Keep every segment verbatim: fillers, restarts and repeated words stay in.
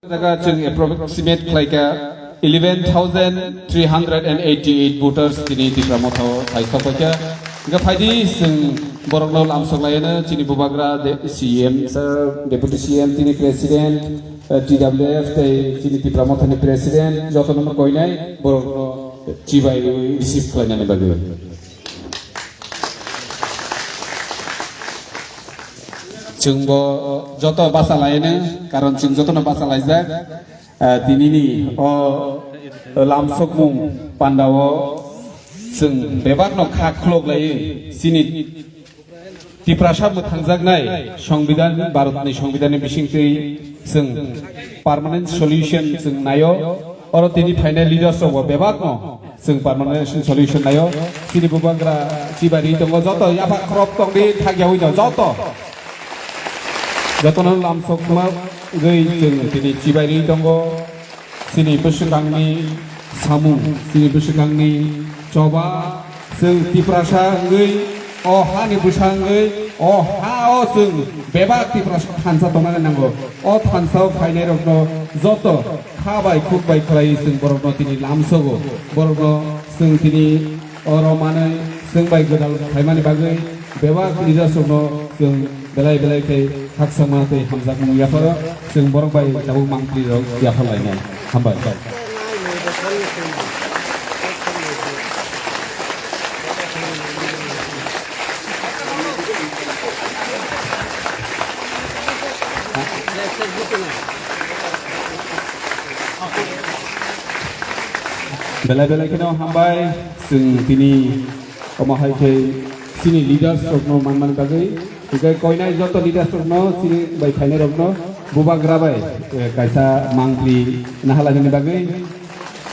Jaga chwng approximate khlaikha eleven thousand three hundred and eighty-eight voters tini Tipra Motha o thaisok paikha. Hingkhe phaidi chwng borokno lamsok laiano chini bubagra de-, C M sir, Deputy C M, tini President, eh, T W F tei chini Tipra Mothani President jotono koinai borokno chibai receive khlainani bagwi. Chwngbo joto basa laino, karon chwng jotono basa laijak. Ah, tinini o lamsokmung pandao chwng bebakno kha khulok laiwi chini Tiprasa mwthangjaknai Songbidan, Bharatni Songbidanni bisingtwi chwng permanent solution chwng naio. Oro tini phainai leaders rokbo bebakno chwng permanent solution naio. Chini bubagra chibai ri tongo, joto yapha khorok tongdi thakyawi no joto. Jotono lamsok khma wngwi chwng tini chibai ri tongo. Chini bwswkangni samung, chini bwswkangni choba, chwng Tiprasa wngwi, o hani bwsa wngwi, o ha-o chwng bebak Tiprasa thansa tongnani nango. O thansa-o phainairokno joto kha bai khuk bai khlaiwi chwng borokno tini lamsogo. Borokno chwng tini oro manwi chwng bai gwdal khlaimani bagwi bebak leaders-rokno chwng belai belai khe khakchangma tei hamjakmung yapharo. Chwng borok bai tabuk mangpli rok yaphar lainai. Hambai. Belai belai kheno hambai, chwng tini omo hai khe chini leaders rokno manmani bagwi. Hingkhe koinai joto leaders rokno chini bai phainai rokno bubagra bai, eh, kaisa mangpli nahalainani bagwi.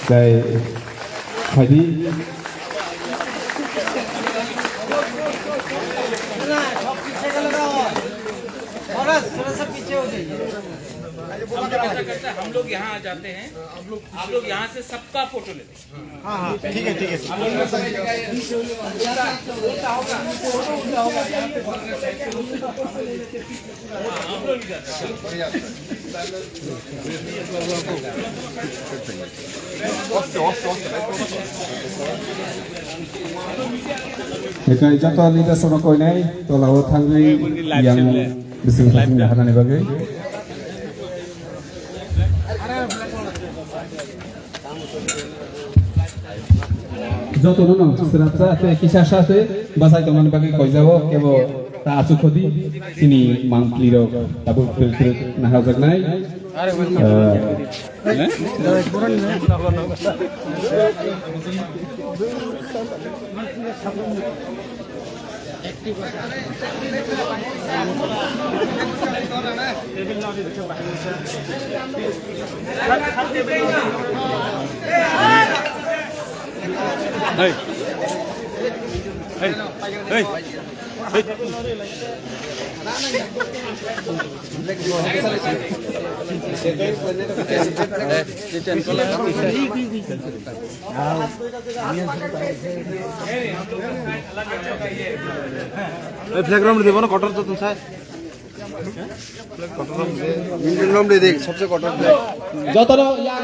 Tei phaidi. थोड़ा सा पीछे हो जाइए। हम लोग ऐसा करते हैं, हम लोग यहाँ आ जाते हैं, आप लोग यहाँ से सबका फोटो लेते हैं। हाँ, हाँ, ठीक है, ठीक है। Ekai joto leaders rokno koinai tola o thangwi yang bising bising naharnani bagwi. Jotono no srapsa tei kisa sa se bachai tongmani bagwi koijago, kebo ta asuk khodi chini mangpli rok tabuk phil phil naharjaknai. Eh, Hey. Hey. Hey. Hey. Flag round dibo na, kotor to tum sai. Kotor round de. Minimum de, de, sabse kotor flag. Jotono ya